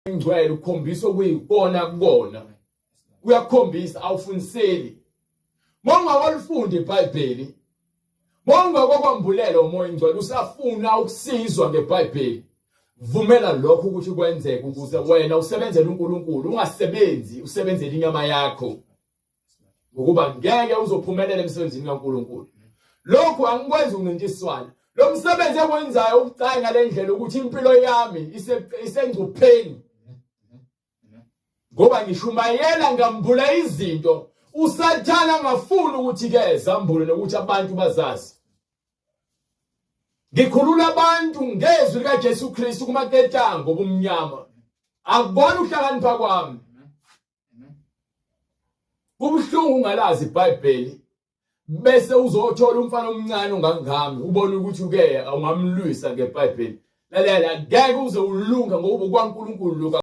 Ingcwele ukhombisa okuyikona kukona. Uyakukhombisa awufundiseli. Mawungakolifundi iBhayibheli, mawungakokwambulela uMoya Ingcwele usafuna ukusizwa ngeBhayibheli. Vumela lokho ukuthi kwenzeke ukuze wena usebenzele uNkulunkulu, ungasebenzi usebenzele inyama yakho. Ngokuba ngeke uzophumelela emsebenzini kaNkulunkulu. Lokhu angikwenzi uncintiswana. Lo msebenzi engiwenzayo ubucayi ngale ndlela ukuthi impilo yami isengcupheni. Ngoba ngishumayela ngambula izinto uSathane angafuni ukuthi ke zambule nokuthi abantu bazazi. Ngikhulula abantu ngezwi likaJesu Kristu kumaketango obumnyama. Akubona ukuhlakanipha kwami. Kubuhlungu ungalazi iBhayibheli bese uzothola umfana omncane ongangami ubone ukuthi uke ungamlwisa ngeBhayibheli. Lalela ngeke uze ulunge ngoba kwaNkulunkulu lokho.